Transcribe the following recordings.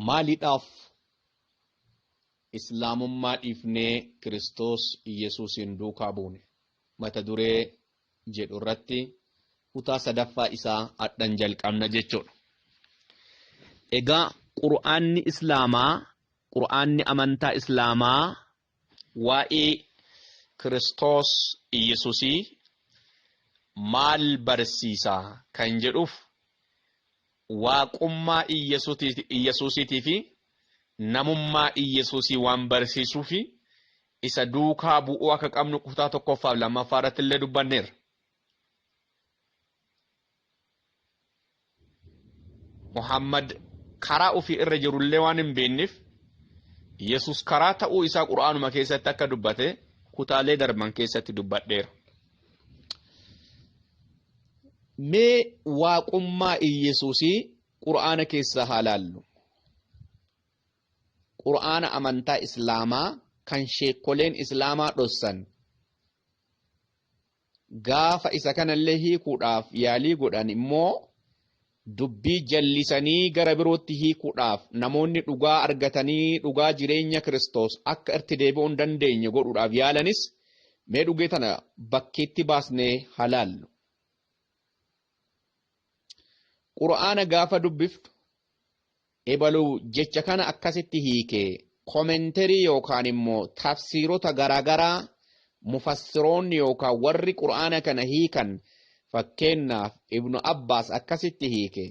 Maaliidhaaf Islaamummaa dhiifnee Kiristoos Iyyasuusiin duukaa buune? Mata duree jedhu irratti kutaa sadaffaa isaa hadhan jalqabna jechuudha. Egaa Qur'aanni Islaamaa, Qur'aanni amantaa Islaamaa waa'ee Kiristoos Iyyasuusii maal barsiisa kan jedhuuf waaqummaa Iyyasuusiitii fi namummaa Iyyasuusii waan barsiisuu fi isa duukaa bu'uu akka qabnu kutaa tokkoffaa fi lammaffaa irratti illee dubbanneerra. Muhammad karaa ofii irra jiru illee waan hin beekneef Yesuus karaa ta'uu isaa Qur'aanuma keessatti akka dubbate kutaalee darban keessatti dubbadheera. Mee waaqummaa Iyyasuusii Qur'aana keessaa haa laallu. Qur'aana amantaa Islaamaa kan sheekkoleen Islaamaa dhossan gaafa isa kanallee hiikuudhaaf yaalii godhan immoo dubbii jallisanii gara birootti hiikuudhaaf namoonni dhugaa argatanii dhugaa jireenya Kiristoos akka irtti deebi'uu hin dandeenye godhuudhaaf yaalanis mee dhugee tana bakkeetti baasnee haa laallu. Qur'aana gaafa dubbiftu ebalu jecha kana akkasitti hiike komenterii yookaan immoo tafsiirota garaagaraa mufassiroonni yookaan warri Qur'aana kana hiikan, fakkeenyaaf Ibnu Abbaas akkasitti hiike,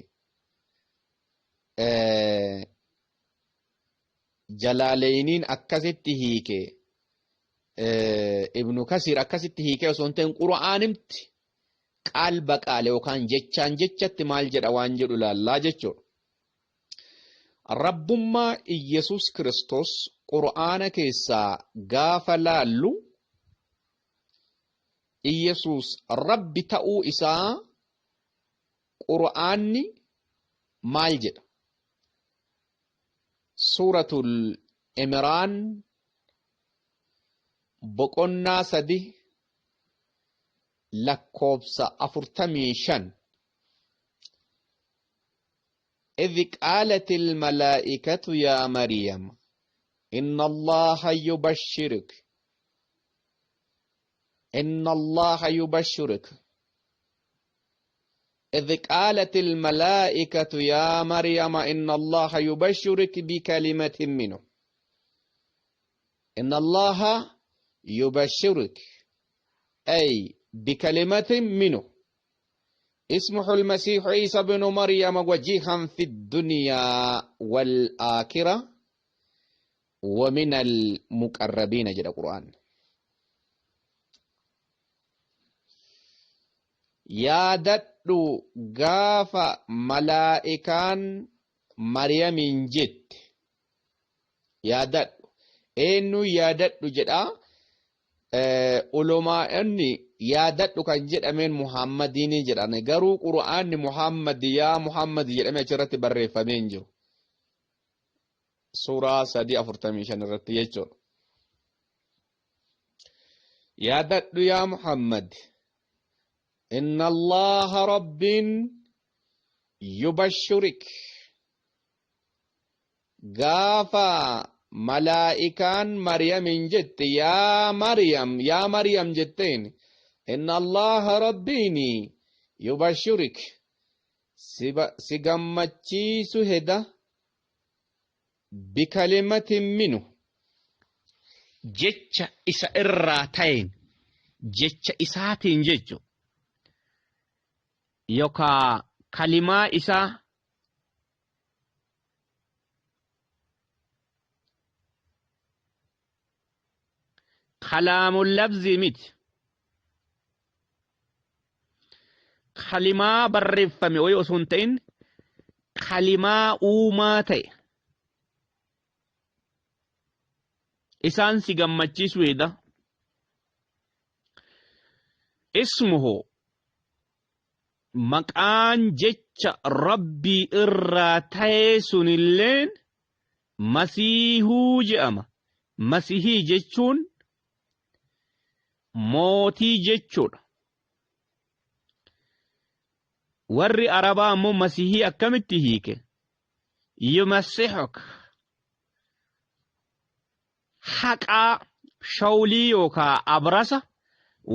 Jalaaleyniin akkasitti hiike, Ibnu Kasiir akkasitti hiike osoo hin ta'in Qur'aanimti qaal baqaale yookaan jechaan jechatti maal jedha waan jedhu ilaallaa jechuudha. Rabbummaa Iyyasuus Kiristoos Qur'aana keessaa gaafa laallu Iyyasuus Rabbi ta'uu isaa Qur'aanni maal jedha? Suuratul Imraan boqonnaa 3 lakkoofsa 45. إذ قالت الملائكة يا مريم إن الله يبشرك إن الله يبشرك إذ قالت الملائكة يا مريم إن الله يبشرك بكلمة منه إن الله يبشرك أي بكلمة منه اسمه المسيح عيسى بن مريم وجيها في الدنيا والآخرة ومن المقربين جل القرآن. Yaadadhu gaafa malaa'ikaan Mariyamiin jette. Yaadadhu eenyuun yaadadhu jedha? Ulumaa'onni yaadadhu kan jedhameen Muhammadiini jedhan, garuu Qur'aanni Muhammad yaa Muhammad jedhamee achirratti barreeffamee hin jiru. Suuraa 3:45 irratti jechuudha. Yaadadhu yaa Muhammad, inna Allaha Rabbiin yubashurik gaafa malaa'ikaan Mariyamiin jette, yaa Mariyam, yaa Mariyam jetteen, inna Allaha Rabbiini yubashurik si gammachiisu heda, bikalimatin minu jecha isa irraa ta'een, jecha isaatiin jechu yookaa kalimaa isaa kalaamun lafzii miti, kalimaa barreeffame wayii osoo hin ta'in kalimaa uumaa ta'e isaan si gammachiisuu heda. Ismuhu maqaan jecha Rabbii irraa ta'ee sunilleen Masiihuu je'ama. Masihii jechuun mootii jechuudha. Warri Arabaa ammoo Masihii akkamitti hiike? Yumassixuk haqaa shawlii yookaa abrasa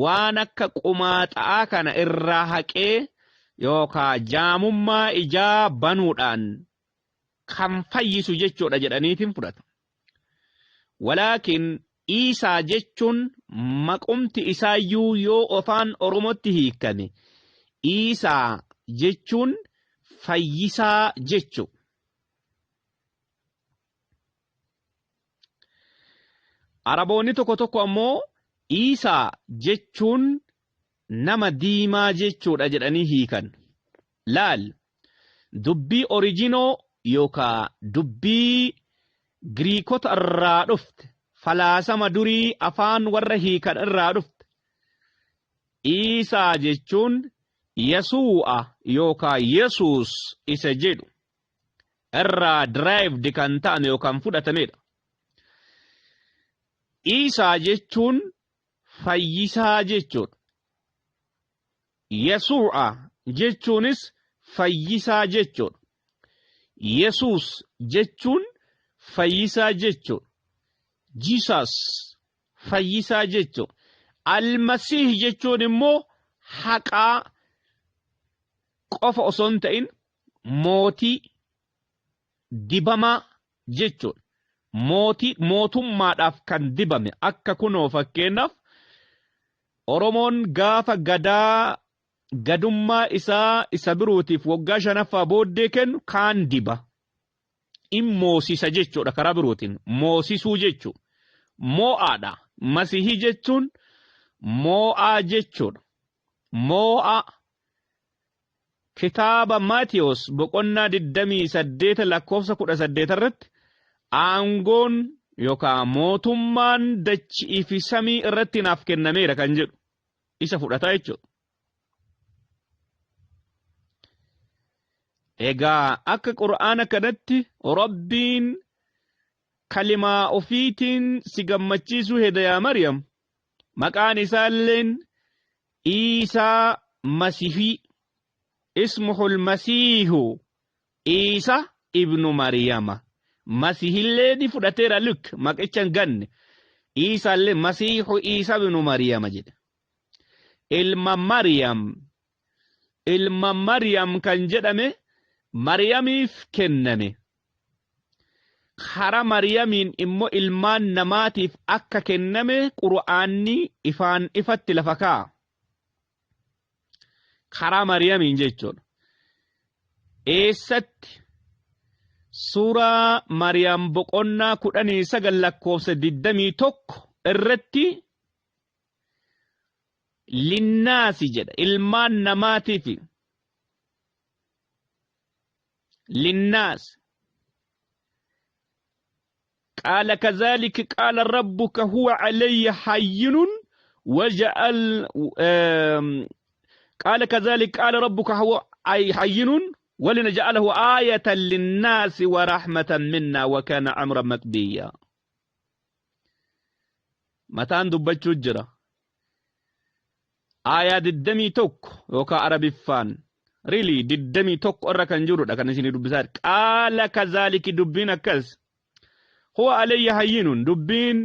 waan akka qumaaxa'aa kana irraa haqee yookaa jaamummaa ijaa banuudhaan kan fayyisu jechuudha jedhaniitiin fudhata. Walaakin Iisaa jechuun maqumti isaayyuu yoo afaan Oromootti hiikame Iisaa jechuun fayyisaa jechu. Araboonni tokko tokko ammoo Iisaa jechuun nama diimaa jechuudha jedhanii hiikan. Laal dubbii orijinoo yookaa dubbii Giriikota irraa dhufte falaasama durii afaan warra hiikan irraa dhufte. Iisaa jechuun Yasuu'a yookaa Yesuus isa jedhu irraa derived kan ta'an yookaan fudhatamedha. Iisaa jechuun fayyisaa jechuudha. Yasuu'a jechuunis fayyisaa jechuudha. Yesuus jechuun fayyisaa jechuudha. Jesus fayyisaa jechuudha. Almasiih jechuun immoo haqaa qofa osoo hin ta'in mootii dibamaa jechuudha. Mootii mootummaadhaaf kan dibame akka kunoo fakkeenyaaf Oromoon gaafa gadaa gadummaa isaa isa birootiif waggaa shanaffaa booddee kennu kaan diba. In moosisa jechuudha karaa birootiin moosisuu jechuudha. Moo'aadha. Masihii jechuun moo'aa jechuudha. Moo'aa Kitaaba Maatiyos boqonnaa 28 lakkoofsa 18 irratti aangoon yookaan mootummaan dachii fi samii irratti naaf kennameera kan jedhu isa fudhataa jechuudha. Egaa akka Qur'aana kanatti Rabbiin kalimaa ofiitiin si gammachiisuu heda yaa Maryam maqaan isaalleen Iisaa Masihii ismuhul Masiihu Iisa ibnu Mariyama Masihillee ni fudhateera luk maqicha hin ganne Iisaallee Masiihu Iisa ibnu Mariyama jedhe ilma Mariyam ilma Mariyam kan jedhame Mariyamiif kenname Kara Mariyamiin immoo ilmaan namaatiif akka kenname Qur'aanni ifaan ifatti lafa kaa'a. Karaa Mariyamiin jechuudha. Eessatti? Suuraa Mariyam boqonnaa 19 lakkoofsa 21 irratti linnaasi jedha ilmaan namaatiifi linnaas qaala kazaalika qaala rabbuka huwa alayya hayyinun waja'al qaala kazaalika qaala rabbuka huwa hayyinun walinaj'alahu aayatan linnaasi wa rahmatan minna wa kaana amran maqdiyya mataan dubbachuu jira Aayaa 21 yookaan Arabiffaan really 21 irra kan jirudha kan isinii dubbisaa jiru. Qaala kazaaliki dubbiin akkas. Huwa alayya hayyinun dubbiin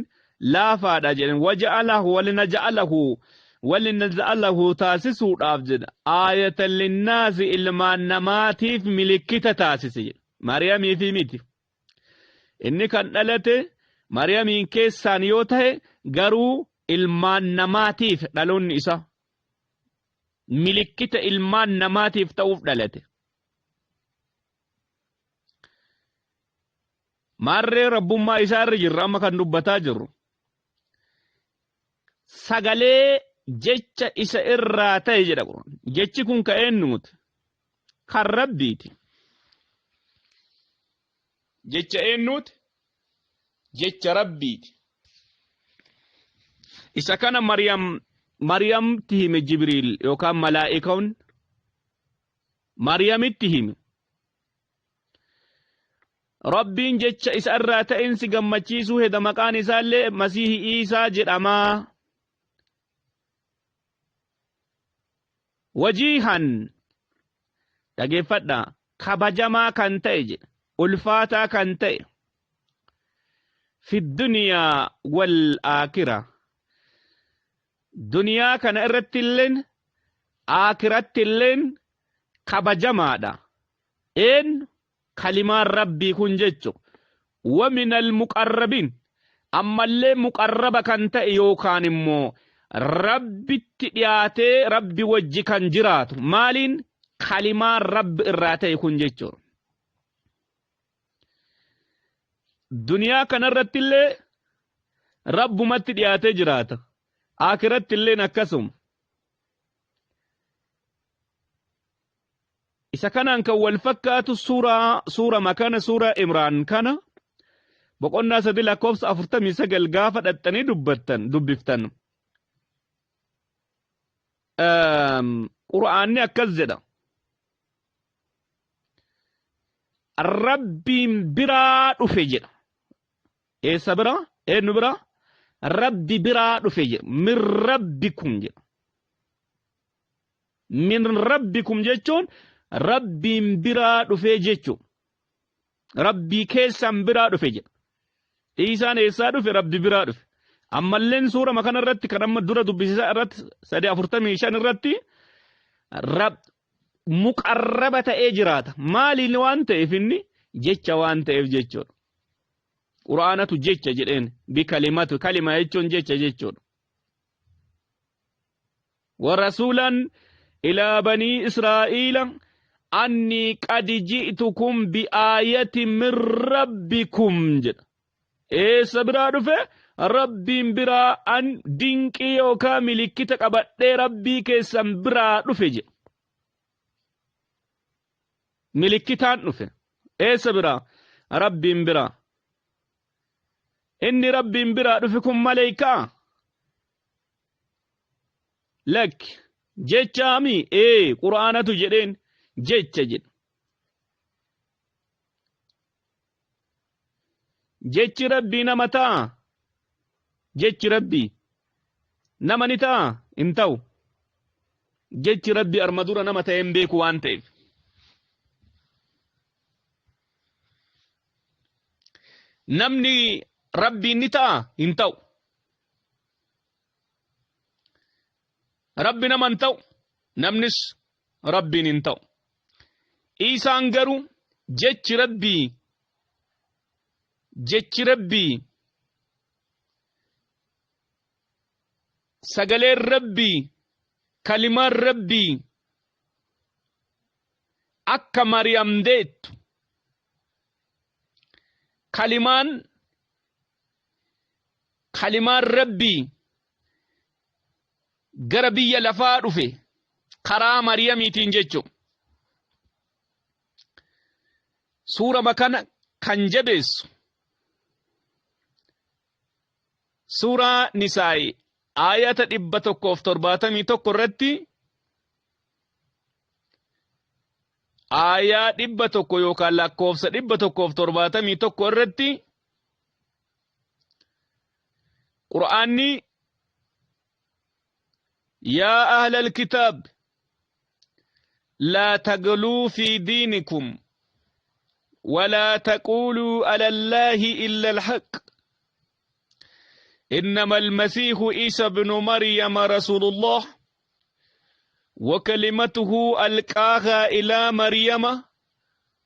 laafaadha jedhan waja'alahu walinaja'alahu walinaja'alahu taasisuudhaaf jedha. Aayatan linnaasi ilmaan namaatiif milikkita taasise jedha. Maariyaamii fi miti. Inni kan dhalate Mariyamiin keessaan yoo ta'e garuu ilmaan namaatiif dhaloonni isaa milikkita ilmaan namaatiif ta'uuf dhalate. Maarree rabbummaa isaa irra jirra amma kan dubbataa jirru. Sagalee jecha isa irraa ta'e jedha Qur'aan. Jechi kun ka eenyuuti? Kan Rabbiiti. Jecha eenyuuti? Jecha Rabbiiti. Isa kana Maryam Maryamtti hime Jibriil yookaan malaa'ikoon Maryamitti hime. Rabbiin jecha isa irraa ta'een si gammachiisuu heda maqaan isaallee Masiihi Iisaa jedhamaa. Wajiihan dhageeffadha kabajamaa kan ta'e jedha. Ulfaataa kan ta'e fi duniyaa wal aakira, duniyaa kana irratti illeen aakiratti illeen kabajamaadha. Een kalimaan Rabbii kun jechu wa min almuqarrabiin, ammallee muqarraba kan ta'e yookaan immoo Rabbitti dhiyaatee Rabbi wajji kan jiraatu maaliin? Kalimaan Rabbi irraa ta'e kun jechuudha. Duniyaa kanarratti illee Rabbumatti dhiyaatee jiraata. Aakiratti illeen akkasuma. Isa kanaan kan wal fakkaatu suuraa suurama kana, suuraa Imraan kana boqonnaa 3 lakkoofsa 49 gaafa dhaxxanii dubbattan dubbiftan. Qur'aanni akkas jedha. Rabbiin biraa dhufe jedha. Eessa biraa? Eenyu biraa? Rabbi biraa dhufe jedha. Min rabbikum jedha. Min rabbikum jechuun Rabbiin biraa dhufee jechuudha. Rabbii keessan biraa dhufe jedha. Iisaan eessaa dhufe? Rabbi biraa dhufe. Ammalleen suurama kana irratti kan amma dura dubbisisaa irratti 3:45 irratti rab muqarraba ta'ee jiraata. Maaliin waan ta'eef? Inni jecha waan ta'eef jechuudha. Qur'aanatu jecha jedheen, bikalimatu, kalima jechuun jecha jechuudha. ورسولا إلى بني إسرائيل أني قد جئتكم بآية من ربكم jedha. Eessa biraa dhufe? Rabbiin biraa an dinqii yookaan milikkita qabadhee Rabbii keessan biraa dhufe jedha. Milikkitaan dhufe. Eessa biraa? Rabbiin biraa. Inni Rabbiin biraa dhufe kun maleeykaa? Lakki. Jechaami? Ee, Qur'aanatu jedheen jecha jedha. Jechi Rabbii nama ta'a? Jechi Rabbii nama ni ta'a? Hin ta'u. Jechi Rabbii arma dura nama ta'ee hin beeku waan ta'eef. Namni Rabbiin ni ta'a? Hin ta'u. Rabbi nama hin ta'u, namnis Rabbiin hin ta'u. Iisaan garuu jechi Rabbii, sagaleen Rabbii, kalimaan Rabbii akka Mariyam deettu, kalimaan Rabbii gara biyya lafaa dhufe karaa Mariyamiitiin jechu. Suurama kana kan jabeessu suuraa Nisaa'i aayata 171 irratti, aayaa 100 yookaan lakkoofsa 171 irratti Qur'aanni: يا أهل الكتاب لا تغلوا في دينكم ولا تقولوا على الله إلا الحق إنما المسيح عيسى بن مريم رسول الله وكلمته ألقاها إلى مريم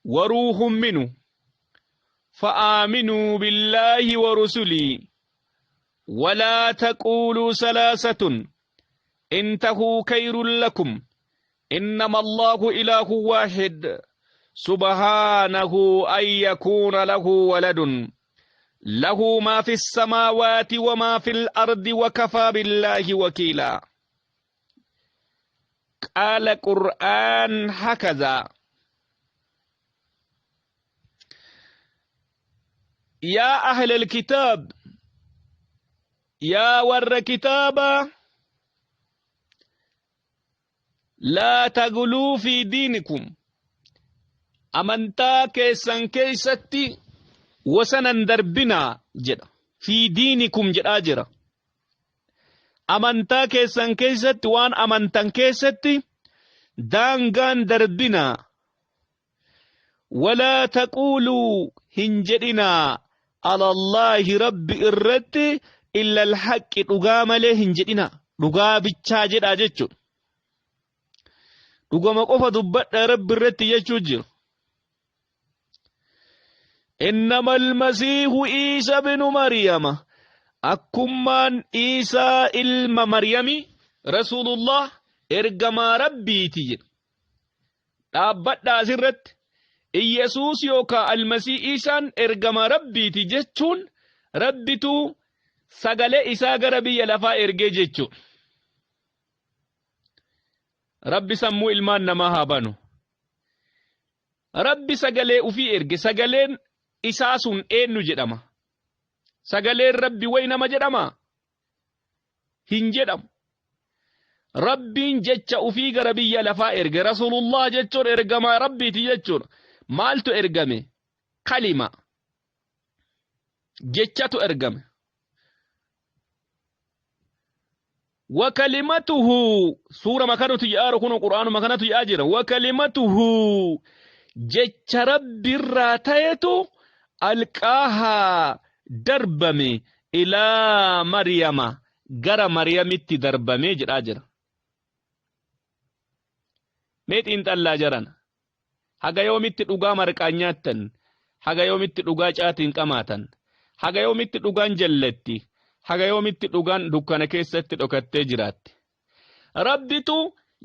وروح منه فآمنوا بالله ورسله ولا تقولوا ثلاثة انتهوا خير لكم إنما الله إله واحد سبحانه أن يكون له ولد له ما في السماوات وما في الأرض وكفى بالله وكيلا. قال قرآن هكذا: يا أهل الكتاب، يا ور كتابا، لا تغلوا في دينكم، amantaa keessan keessatti wasanan darbinaa jedha. في دينكم jedhaa jira. Amantaa keessan keessatti, waan amantan keessatti daangaan darbinaa. Walaa taquuluu hin jedhinaa alallaahi rabbi irratti illa alhaqqi dhugaa malee hin jedhinaa. Dhugaa bichaa jedhaa jechuudha. Dhugama qofa dubbadha rabbi irratti jechuu jiru. Innama almasiihu Iisa binu Maryama akkummaan Iisaa ilma Maryami Rasuulullah ergamaa rabbiiti jedhe. Dhaabbadhaa asirratti Iyyasuus yookaan almasii Iisaan ergamaa rabbiiti jechuun rabbitu sagalee isaa gara biyya lafaa ergee jechuudha. Rabbi sammuu ilmaan namaa haa banu. Rabbi sagalee ufii erge sagaleen isaa sun eenyu jedhama? Sagaleen Rabbi way nama jedhama? Hin jedhamu. Rabbiin jecha ufii gara biyya lafaa erge Rasulullah jechuun ergamaa Rabbiiti jechuudha. Maaltu ergame? Kalima. Jechatu ergame. Wakalimatuhu suura makanatu jedhaa kun qur'aanuma kanatu jedhaa jira. Wakalimatuhu jecha rabbiirraa ta'etu alqaahaa darbame ilaa Maryama gara Maryamitti darbame jedhaa jira. Mee xiinxallaa jarana. Haga yoomitti dhugaa marqaan nyaattan? Haga yoomitti dhugaa caatiin qamaatan? Haga yoomitti dhugaan jallatti? Haga yoomitti dhugaan dukkana keessatti dhokattee jiraatti? Rabbitu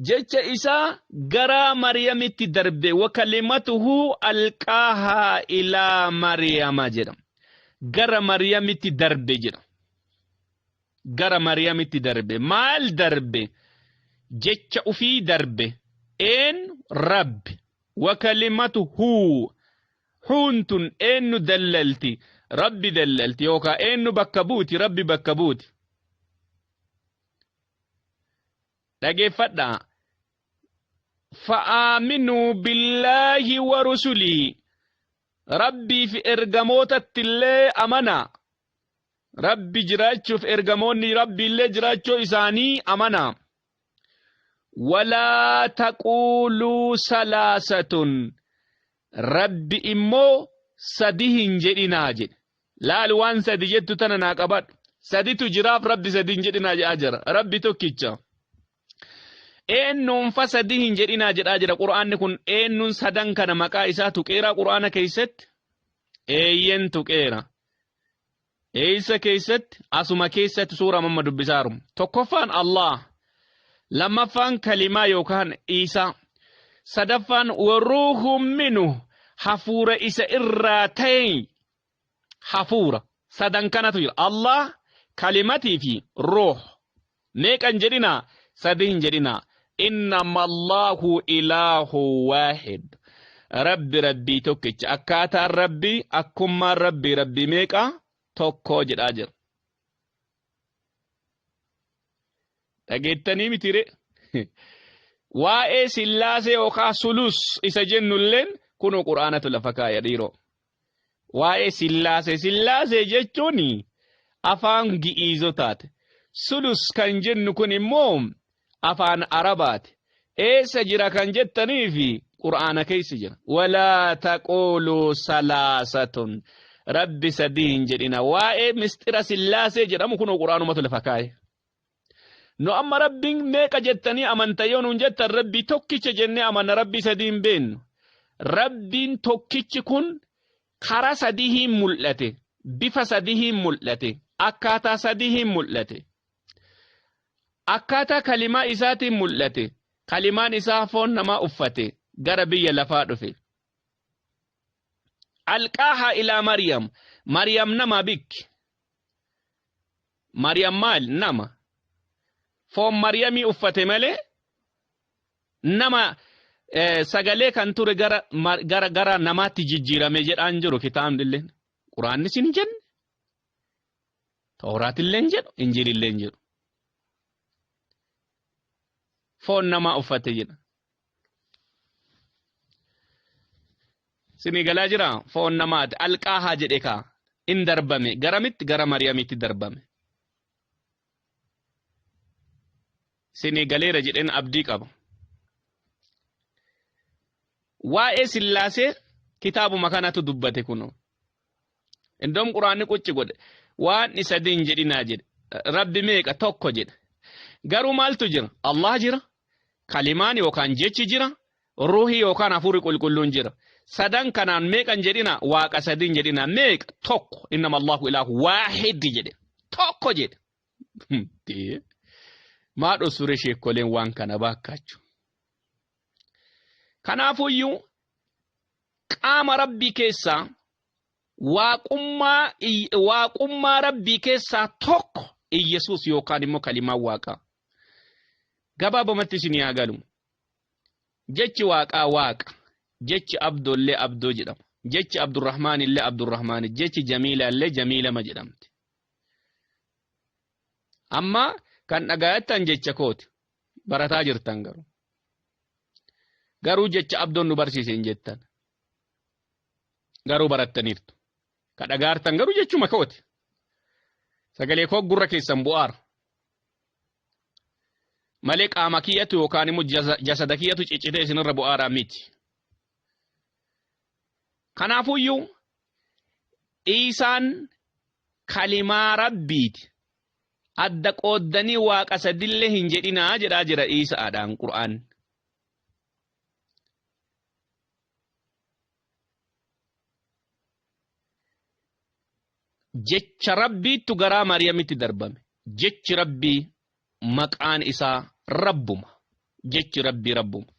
jecha isaa garaa Maryamitti darbe wa kalimatuhu alqaahaa ilaa Maryama jedha. Gara Maryamitti darbe jedha. Gara Maryamitti darbe. Maal darbe? Jecha ufii darbe. Een Rabbi. Wa kalimatuhu. Huun tun eenyu dallalti? Rabbi dallalti yookaan eenyu bakka buuti? Rabbi bakka buuti. Dhageeffadhaa. Fa'aaminuu billaahi wa rusulihi. Rabbii fi ergamootatti illee amanaa. Rabbi jiraachuuf ergamoonni Rabbi illee jiraachuu isaanii amanaa. Walaa taquuluu salaasatun. Rabbi immoo sadi hin jedhinaa jedhe. Laal waan sadi jettu tana naa qabadhu. Saditu jiraaf Rabbi sadi hin jedhinaa jedhaa jira. Rabbi tokkicha. Eenyuun fa sadi hin jedhinaa jedhaa jira. Qur'aanni kun eenyuun sadan kana maqaa isaa tuqeeraa Qur'aana keessatti? Eeyyen tuqeera. Eessa keessatti? Asuma keessatti suura mamma dubbisaaru. Tokkoffaan Allah. Lammaffaan kalimaa yookaan Iisaa. Sadaffaan waruuhun minu hafuura isa irraa ta'e hafuura. Sadan kanatu jira. Allah, kalimatii fi ruuh. Meeqan jedhinaa? Sadi hin jedhinaa. Innama Allahu ilaahu waahid. Rabbi rabbii tokkicha. Akkaataan rabbii akkummaan rabbii rabbii meeqa? Tokko jedhaa jira. Dhageettanii mitire? Waa'ee sillaasee yookaan sulus isa jennulleen kunoo quraanatu lafa kaaya dhiiroo. Waa'ee sillaasee sillaasee jechuun afaan gi'iizotaati. Sulus kan jennu kun immoo afaan Arabaati. Eessa jira kan jettaniifi Qur'aana keessa jira. Walaa taquuluu salaasatun. Rabbi sadii hin jedhina. Waa'ee mistira sillaasee jedhamu kunoo Qur'aanumatu lafa kaa'e. Nu amma Rabbiin meeqa jettanii amanta yoo nuun jettan Rabbii tokkicha jennee amanna Rabbii sadii hin beennu. Rabbiin tokkichi kun karaa sadiihiin mul'ate, bifa sadiihiin mul'ate, akkaataa sadiihiin mul'ate. Akkaataa kalimaa isaatiin mul'ate, kalimaan isaa foon namaa uffate gara biyya lafaa dhufe. Alqaahaa ilaa Maryam, Maryam nama bikki. Maryam maal nama foon Maryamii uffate malee nama sagalee kan ture gara gara gara namaatti jijjiirame jedhaan jiru kitaabni illee Quraannis hin jenne Tooraat illee hin jedhu Injiil illee hin jedhu foon namaa uffate jedha. Sinii galaa jira foon namaati alqaahaa jedhe kaa in darbame garamitti gara Mariyamitti darbame. Sinii galeera jedheen abdii qaba. Waa'ee sillaasee Kitaabuma kanatu dubbate kunoo. Indoom quraanni qucci godhe. Waan sadiin jedhinaa jedhe. Rabbi meeqa tokko jedhe. Garuu maaltu jira? Allah jira. Kalimaan yookaan jechi jira. Ruuhii yookaan hafuurri qulqulluun jira. Sadan kanaan meeqan jedhina? Waaqa sadiin jedhina. Meeqa? Tokko. Innama Allahu ilaahu waahidi jedhe. Tokko jedhe. Maa dhossure sheekkoleen waan kana baakkaachu. Kanaafuyyuu qaama Rabbii keessaa waaqummaa Rabbii keessaa tokko Iyyasuus yookaan immoo kalimaan waaqaa. Gabaabumatti isin haa galu. Jechi waaqaa waaqa. Jechi abdoollee abdoo jedhama. Jechi Abdurrahmaan illee Abdurrahmaan. Jechi Jamiila illee Jamiilama jedhamti. Amma kan dhagaayattan jecha kooti. Barataa jirtan garuu. Garuu jecha abdoon nu barsiise hin jettan. Garuu barattaniirtu. Ka dhagaartan garuu jechuma kooti. Sagalee koo gurra keessan bu'aara. Malee qaama kiyyatu yookaan immoo jasada kiyyatu ciccitee isinirra bu'aaraa miti. Kanaafuyyuu Iisaan kalimaa Rabbiiti. Adda qooddanii waaqa sadillee hin jedhinaa jedhaa jira Iisaadhaan Qur'aan. Jecha Rabbiittu garaa Maryamitti darbame. Jechi Rabbii maqaan isaa Rabbuma. Jechi Rabbii Rabbuma.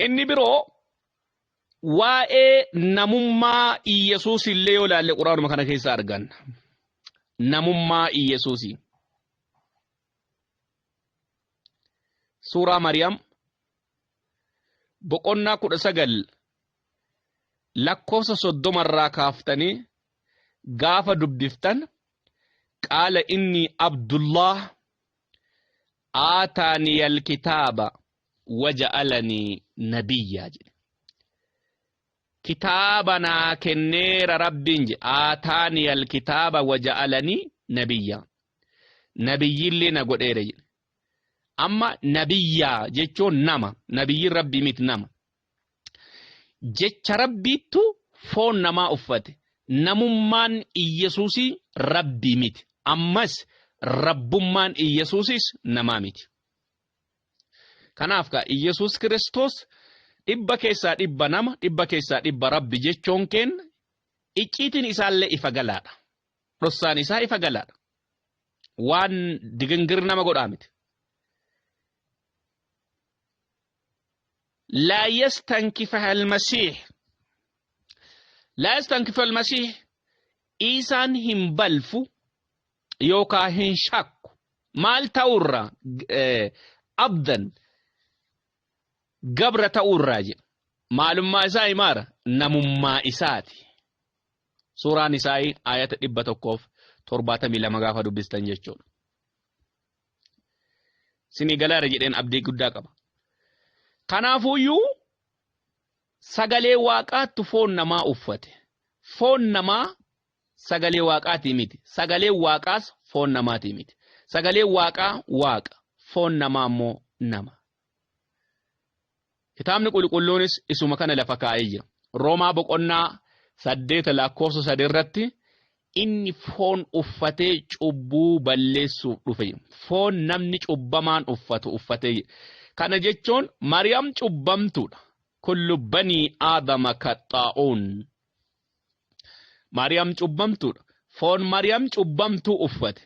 Inni biroo waa'ee namummaa Iyyasuus illee yoo ilaalle Quraanuma kana keessa arganna. Namummaa Iyyasuusii. Suuraa Maryam boqonnaa 19 lakkoofsa 30 irraa kaaftanii gaafa dubbiftan qaala inni Abdullah aataaniyal kitaaba waja'alanii nabiyyaa jedhe. Kitaaba naa kenneera Rabbiin jedhe aataaniyal kitaaba waja'alanii nabiyyaa. Nabiyyillee na godheera jedhe. Amma nabiyyaa jechuun nama nabiyyiin Rabbii miti nama. Jecha Rabbiittu foon namaa uffate. Namummaan Iyyasuusii Rabbii miti. Ammas Rabbummaan Iyyasuusis namaa miti. Kanaaf kaa Iyyasuus Kiristoos 100% nama, 100% Rabbi jechuun keenna icciitiin isaallee ifa galaadha. Dhossaan isaa ifa galaadha. Waan digingir nama godhaa miti. Laa yastankifa almasiih. Laa yastankifa almasiih. Iisaan hin balfu yookaa hin shakku. Maal ta'urraa abdan gabra ta'urraa jedha. Maalummaa isaa himaara namummaa isaati. Suuraan Nisaa'ii aayata 172 gaafa dubbistan jechuudha. Sinii galaara jedheen abdii guddaa qaba. Kanaafuyyuu sagalee waaqaattu foon namaa uffate. Foon namaa sagalee waaqaatii miti. Sagalee waaqaas foon namaatii miti. Sagalee waaqaa waaqa. Foon namaa immoo nama. Kitaabni qulqulluunis isuma kana lafa kaa'ee jira. Roomaa boqonnaa 8 lakkoofsa 3 irratti inni foon uffatee cubbuu balleessuuf dhufe. Foon namni cubbamaan uffatu uffatee. Kana jechuun Maariyaam cubbamtuudha. Kullu banii Aadama kaxxaa'uun. Maariyaam cubbamtuudha. Foon Maariyaam cubbamtuu uffate.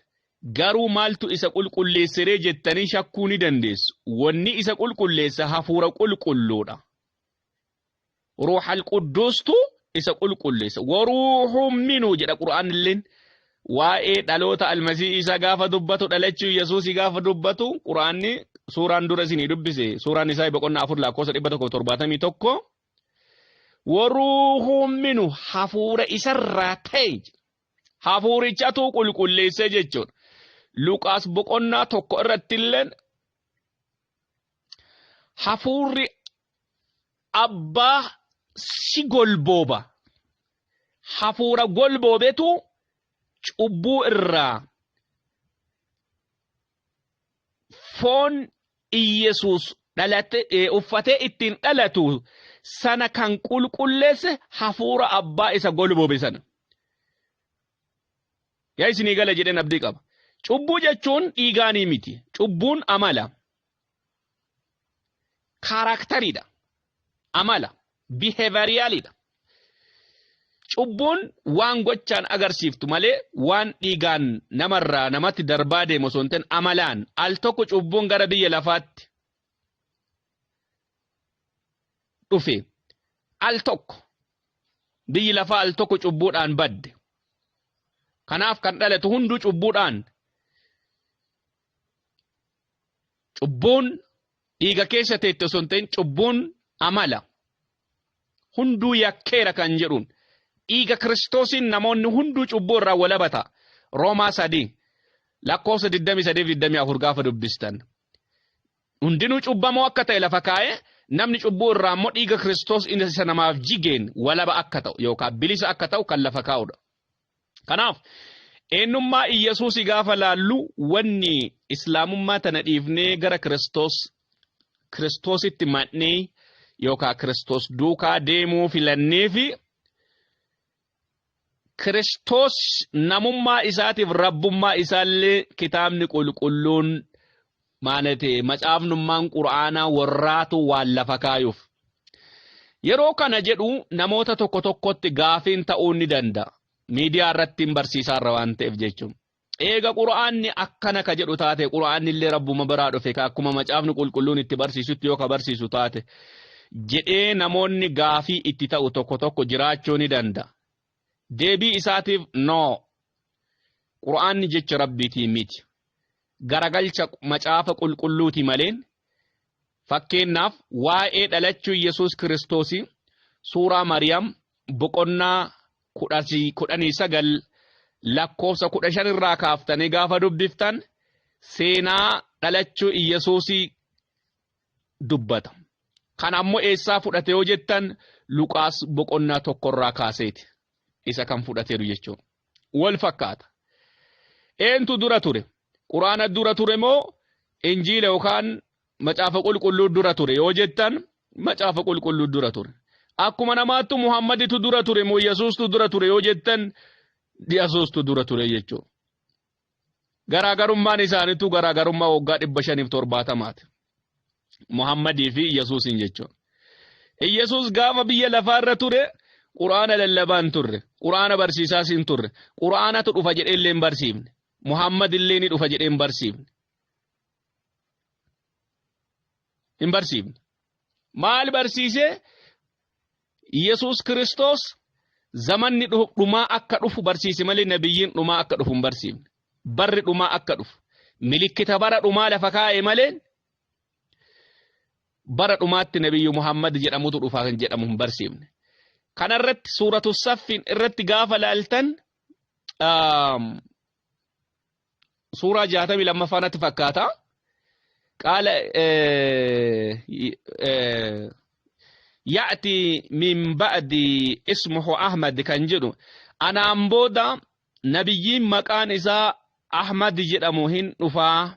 Garuu maaltu isa qulqulleesseree jettanii shakkuu ni dandeessu. Wanni isa qulqulleesse hafuura qulqulluudha. Ruuhal qudduustu isa qulqulleessa. Waruuhun minuu jedha Qur'aanilleen. Waa'ee dhaloota almasii isaa gaafa dubbatu dhalachuu Yesuusii gaafa dubbatu Qur'aanni suuraan dura isinii dubbise suuraan isaa boqonnaa 4 lakkoofsa 171 waruuhun minu hafuura isarraa ta'e hafuurichatu qulqulleessee jechuudha. Luqaas boqonnaa 1 irratti illee hafuurri abbaa si golbooba. Hafuura golboobetu cubbuu irraa foon Iyyasuus dhalate uffatee ittiin dhalatu Sana kan qulqulleesse hafuura abbaa isa golboobe sana. Yaa isinii gala jedheen abdii qaba. Cubbuu jechuun dhiigaanii miti. Cubbuun amala. Characteriidha. Amala. Behavioralidha. Cubbuun waan gochaan agarsiiftu malee waan dhiigaan namarraa namatti darbaa deemu osoo hin ta'in amalaan al tokko cubbuun gara biyya lafaatti dhufe, al tokko biyyi lafaa al tokko cubbuudhaan badde. Kanaaf kan dhalatu hunduu cubbuudhaan. Cubbuun dhiiga keessa teette osoo hin ta'in cubbuun amala. Hunduu yakkeera kan jedhuun dhiiga Kiristoosiin namoonni hunduu cubbuu irraa walaba ta'a. Roomaa 3 lakkoofsa 23 fi 24 gaafa dubbistan. Hundinuu cubbamoo akka ta'e lafa kaa'ee, namni cubbuu irraa immoo dhiiga Kiristoos inni isa namaaf jigeen walaba akka ta'u yookaan bilisa akka ta'u kan lafa kaa'udha. Kanaaf eenyummaa Iyyasuusii gaafa laallu, wanni islaamummaa tana dhiifnee gara Kiristoositti maqnee yookaan Kiristoos duukaa deemuu filannee fi Kiristoos namummaa isaatiif rabbummaa isaallee kitaabni qulqulluun maalate macaafnummaan qura'aanaa warraatu waan lafa kaayuuf. Yeroo kana jedhu namoota tokko tokkotti gaafiin ta'uu ni danda'a. Miidiyaa irratti hin barsiisaarra waan ta'eef jechuun. Eega qura'aanni akkana ka jedhu taate, qura'aanni illee rabbuma biraa dhufe ka akkuma macaafni qulqulluun itti barsiisutti yoo ka barsiisu taate jedhee namoonni gaafii itti ta'u tokko tokko jiraachuu ni danda'a. Deebii isaatiif, no. Qura'aanni jecha rabbiitii miti. Garagalcha macaafa qulqulluuti maleen. Fakkeenyaaf, waa'ee dhalachuu Yesuus Kiristoosii suuraa Mariyam boqonnaa 19 lakkoofsa 15 irraa kaaftanii gaafa dubbiftan seenaa dhalachuu Yesuusii dubbata. Kan ammoo eessaa fudhate yoo jettan, Luqaas boqonnaa 1rraa kaaseeti. Isa kan fudhateeru jechuudha. Wal fakkaata. Eentu dura ture? Quraana dura ture moo Injiila yookaan macaafa qulqulluu dura ture yoo jettan, macaafa qulqulluu dura ture. Akkuma namaattu Muhammaditu dura ture moo Yesuustu dura ture yoo jettan, Yesuustu dura ture jechuudha. Garaagarummaan isaaniitu garaagarummaa waggaa 570ti. Muhammadii fi Yesuusin jechuudha. Yesuus gaafa biyya lafaarra ture Quraana lallabaa hin turre. Quraana barsiisaas hin turre. Quraanatu dhufa jedhee illee hin barsiifne. Muhammad illee ni dhufa jedhee hin barsiifne. Hin barsiifne. Maal barsiise? Yesuus Kiristoos zamanni dhumaa akka dhufu barsiise malee nabiyyiin dhumaa akka dhufu hin barsiifne. Barri dhumaa akka dhufu. Milikkita bara dhumaa lafa kaa'e malee bara dhumaatti nabiyyu Muhammad jedhamutu dhufa kan jedhamu hin barsiifne. Kanarratti suuratu Saffin irratti gaafa laaltan, suuraa 62ffaa natti fakkaata. Qaala ya'ti min ba'di ismuhu Ahmad kan jedhu, anaan booda nabiyyiin maqaan isaa Ahmad jedhamu hin dhufaa.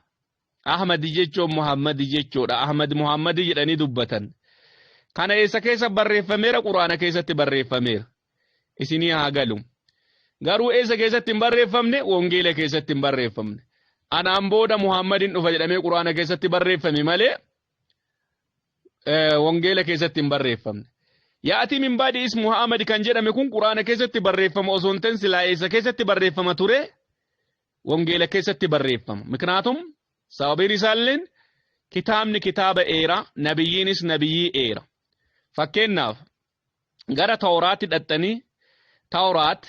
Ahmad jechuun Muhammad jechuudha. Ahmad Muhammad jedhanii dubbatan. Kana eessa keessa barreeffameera? Quraana keessatti barreeffameera. Isinii haa galu. Garuu eessa keessatti hin barreeffamne? Wangeela keessatti hin barreeffamne. Anaan booda Muhammadin dhufa jedhamee Quraana keessatti barreeffame malee wangeela keessatti hin barreeffamne. Ya'tii min ba'di ismuhu Ahmad kan jedhame kun Quraana keessatti barreeffama osoo hin ta'in silaa eessa keessatti barreeffama ture? Wangeela keessatti barreeffama. Miknaatum sababiin isaalleen kitaabni kitaaba eera, nabiyyiinis nabiyyii eera. Fakkeenyaaf, gara Tawraatti dhaxxanii, Tawraat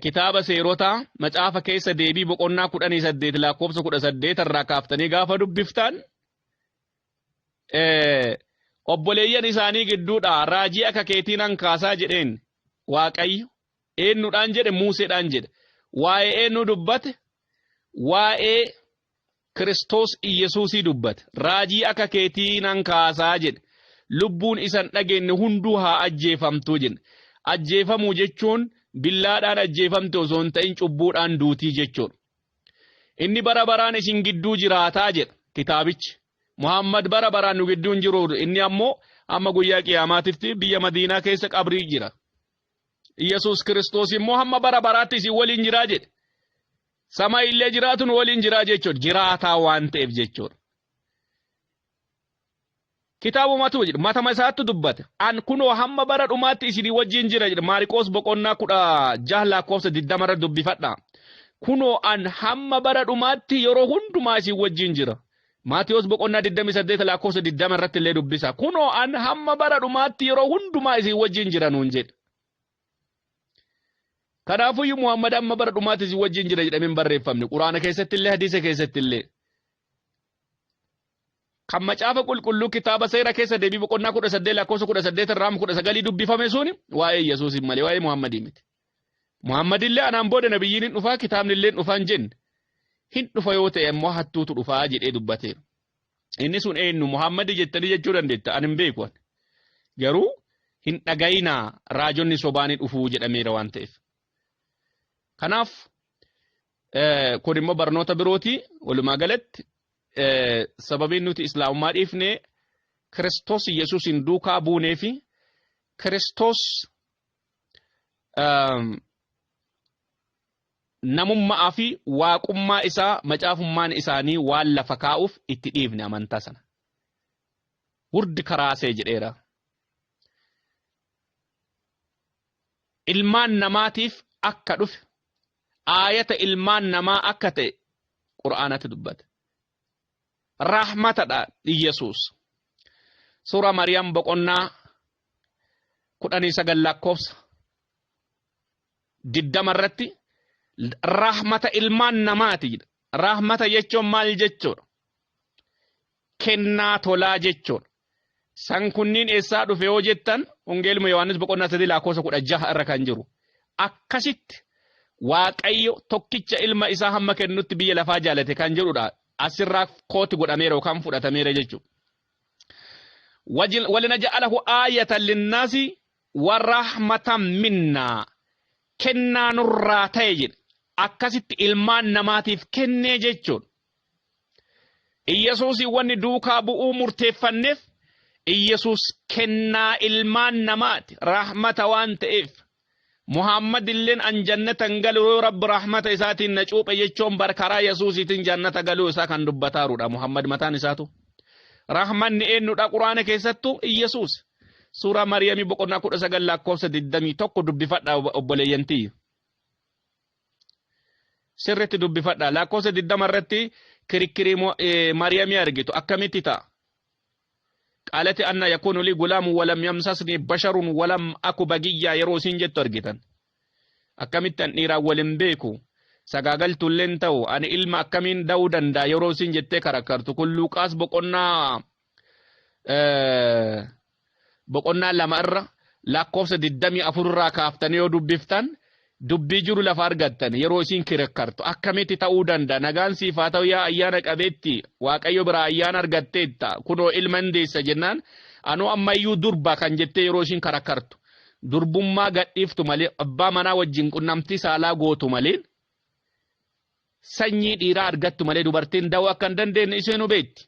kitaaba seerotaa macaafa keessa deebii boqonnaa 18 lakkoofsa 18 irraa kaaftanii gaafa dubbiftan, obboleeyyan isaanii gidduudhaa raajii akka keetii nan kaasaa jedheen Waaqayyo. Eenyudhaan jedhe? Muuseedhaan jedhe. Waa'ee eenyu dubbate? Waa'ee Kiristoos Iyyasuusii dubbate. Raajii akka keetii nan kaasaa jedhe. Lubbuun isan dhageenye hunduu haa ajjeefamtuu jedhe. Ajjeefamuu jechuun billaadhaan ajjeefamte osoo hin ta'in cubbuudhaan duutii jechuudha. Inni bara baraan isin gidduu jiraataa jedha kitaabichi. Muhammad bara baraan nu gidduu hin jiru. Inni ammoo hamma guyyaa qiyaamaatitti biyya Madiinaa keessa qabrii jira. Yesuus Kiristoos immoo hamma bara baraatti isin waliin jiraa jedhe. Sama illee jiraatu nu waliin jiraa jechuudha. Jiraataa waan ta'eef jechuudha. Kitaabumatu jedha matama isaattu dubbate. An kunoo hamma bara dhumaatti isinii wajjin jira jedha. Maariqoos boqonnaa 16 lakkoofsa 20 irra dubbifadha. Kunoo an hamma bara dhumaatti yeroo hundumaa isin wajjin jira. Maatiyos boqonnaa 28 lakkoofsa 20 irratti illee dubbisa. Kunoo an hamma bara dhumaatti yeroo hundumaa isin wajjin jira nuun jedhe. Kanaafuyyuu Muhammad amma bara dhumaatti isin wajjin jira jedhamee hin barreeffamne. Quraana keessatti illee hadiisa keessatti illee. Kan macaafa qulqulluu kitaaba seera keessa deebii boqonnaa 18 lakkoofsa 18 irraa 19 dubbifame sun waa'ee Yesuusin malee waa'ee Muhammadii miti. Muhammad illee anaan booda nabiyyiin hin dhufaa kitaabni illee hin dhufaa hin jenne. Hin dhufa yoo ta'e immoo hattuutu dhufaa jedhee dubbateera. Inni sun eenyu Muhammad jettanii jechuu dandeetta ani hin beeku. Garuu hin dhagayinaa raajonni sobaa ni dhufuu jedhameera waan ta'eef. Kanaaf kun immoo barnoota birooti walumaa galatti sababiin nuti islaamummaa dhiifne Kiristoos Yesuusin duukaa buunee fi Kiristoos namummaa fi waaqummaa isaa macaafummaan isaanii waan lafa kaa'uuf itti dhiifne amantaa sana. Wurdi karaasee jedheera. Ilmaan namaatiif akka dhufe aayata ilmaan namaa akka ta'e Qur'aanatti dubbate. Rahmatadha Iyyasuus. Suuraa Maryam boqonnaa 19 lakkoofsa 20 irratti rahmata ilmaan namaati jedha. Rahmata jechuun maal jechuudha? Kennaa tolaa jechuudha. San kunniin eessaa dhufe yoo jettan Wangeeluma Yohaannis boqonnaa 3 lakkoofsa 16 irra kan jiru. Akkasitti Waaqayyo tokkicha ilma isaa hamma kennutti biyya lafaa jaalate kan jedhudha. Asirraa kooti godhameera yookaan fudhatameera jechuudha. Walinaja'alahu aayatan linnaasi wa rahmatan minnaa. Kennaa nurraa ta'e jedhe. Akkasitti ilmaan namaatiif kennee jechuudha. Iyyasuusiin wanni duukaa bu'uu murteeffanneef Iyyasuus kennaa ilmaan namaati rahmata waan ta'eef. Muhammad illeen an jannata hin galu yoo Rabbi rahmata isaatiin na cuuphe jechuun bar karaa Yesuusiitiin jannata galuu isaa kan dubbataaruudha Muhammad mataan isaatu. Rahmanni eenyudha Quraana keessattuu Iyyasuus. Suuraa Maryamii boqonnaa 19 lakkoofsa 21 dubbifadha obboleeyyan tiyya. Sirriitti dubbifadha. Lakkoofsa 20 irratti kirikkirii Maryamii argitu akkamitti ta'a? Qaalati anna yakunu lii gulaamu walam yamsasni basharun walam aku bagiyyaa yeroo isiin jettu argitan. Akkamitti an dhiiraan wal hin beeku. Sagaagaltuullee hin ta'u. Ani ilma akkamiin da'uu danda'a yeroo isiin jettee karakkartu. Kun Luuqaas boqonnaa 2 irra lakkoofsa 24 irraa kaaftanii yoo dubbiftan dubbii jiru lafa argattan yeroo isiin kirakkartu akkamitti ta'uu danda'a nagaan siif haa ta'u yaa ayyaana qabeetti waaqayyo biraa ayyaana argatteetta kunoo ilma hin deessa jennaan anoo ammayyuu durba kan jettee yeroo isiin karakkartu durbummaa gadhiiftu malee abbaa manaa wajjin qunnamtii saalaa gootu malee sanyii dhiiraa argattu malee dubartiin da'uu akka hin dandeenye isheenuu beekti.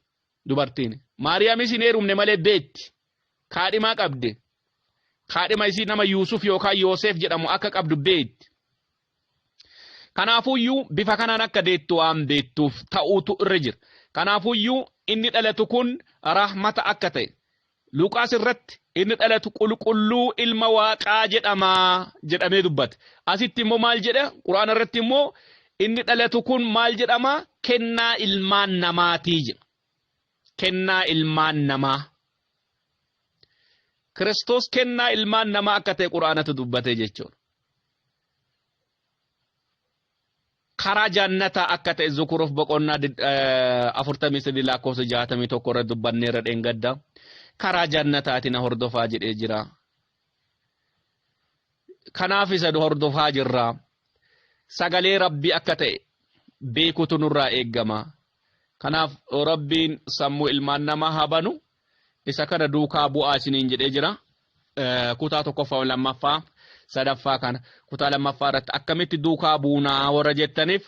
Dubartiin. Maariyaamis hin heerumne malee beekti. Kaadhimaa qabde. Kaadhima isii nama Yuusuf yookaan Yooseef jedhamu akka qabdu beekti. Kanaafuyyuu bifa kanaan akka deettu waan beektuuf ta'uutu irra jira. Kanaafuyyuu inni dhalatu kun rahmata akka ta'e. Luqaas irratti inni dhalatu qulqulluu ilma waaqaa jedhama jedhamee dubbate. Asitti immoo maal jedha? Quraana irratti immoo inni dhalatu kun maal jedhama? Kennaa ilmaan namaatii jedha. Kennaa ilmaan namaa. Kiristoos kennaa ilmaan namaa akka ta'e Quraanatu dubbate jechuudha. Karaa jannataa akka ta'e Zukuruf boqonnaa 43 lakkoofsa 61 irra dubbanneerra dheengadda. Karaa jannataati na hordofaa jedhee jira. Kanaaf isa hordofaa jirra. Sagalee Rabbii akka ta'e beekutu nurraa eeggama. Kanaaf Rabbiin sammuu ilmaan namaa haa banu. Isa kana duukaa bu'aa isiniin jedhee jira. Kutaa tokkoffaa, lammaffaa, sadaffaa kana kutaa lammaffaa irratti akkamitti duukaa buunaa warra jettaniif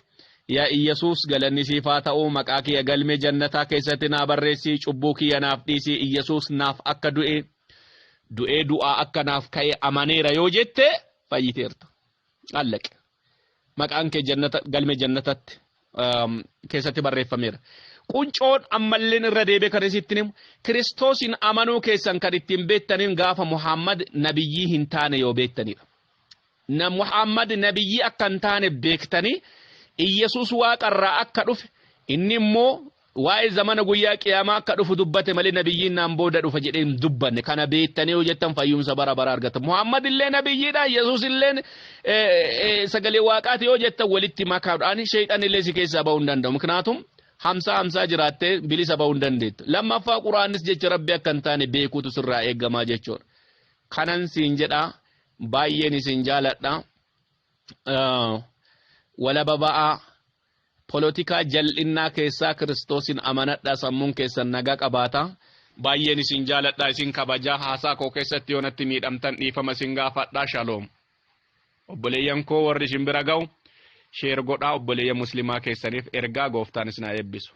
Yaa Iyyasuus, galanni siif haa ta'u, maqaa kiyya galmee jannataa keessatti naa barreessi, cubbuu kiyya naaf dhiisi, Iyyasuus naaf akka du'e, du'ee du'aa akka naaf ka'e amaneera yoo jette fayyiteerta. Allaqe. Maqaan kee jannata galmee jannatatti keessatti barreeffameera. Quncoon ammalleen irra deebi'ee kan isinitti himu, Kiristoosin amanuu keessan kan ittiin beektaniin gaafa Muhammad nabiyyii hin taane yoo beektanidha. Na Muhammad nabiyyii akka hin taane beektanii, Iyyasuus waaqarraa akka dhufe, inni immoo waa'ee zamana guyyaa qiyaamaa akka dhufu dubbate malee nabiyyiin naan booda dhufa jedhee hin dubbanne. Kana beektanii yoo jettan fayyumsa bara bara argata. Muhammad illee nabiyyiidha, Yesuus illee sagalee waaqaati yoo jettan walitti makaadhaan sheexan illee si keessaa bahuu hin danda'u. Miknaatum hamsaa hamsaa jiraattee bilisa bahuu hin dandeettu. Lammaffaa, Quraannis jecha Rabbi akka hin taane beekuutu sirraa eegamaa jechuudha. Kanan siin jedha, baay'een isin jaaladha. Walaba ba'aa. Polotikaa jal'innaa keessaa Kiristoosin amanadha, sammuun keessan nagaa qabaata. Baay'een isin jaaladha, isin kabajaa. Haasaa koo keessatti yoo natti miidhamtan dhiifama isin gaafadha. Shaloom. Obboleeyyan koo, warri isin bira ga'u share godhaa, obboleeyyan muslimaa keessaniif ergaa. Gooftaan isin haa eebbisu.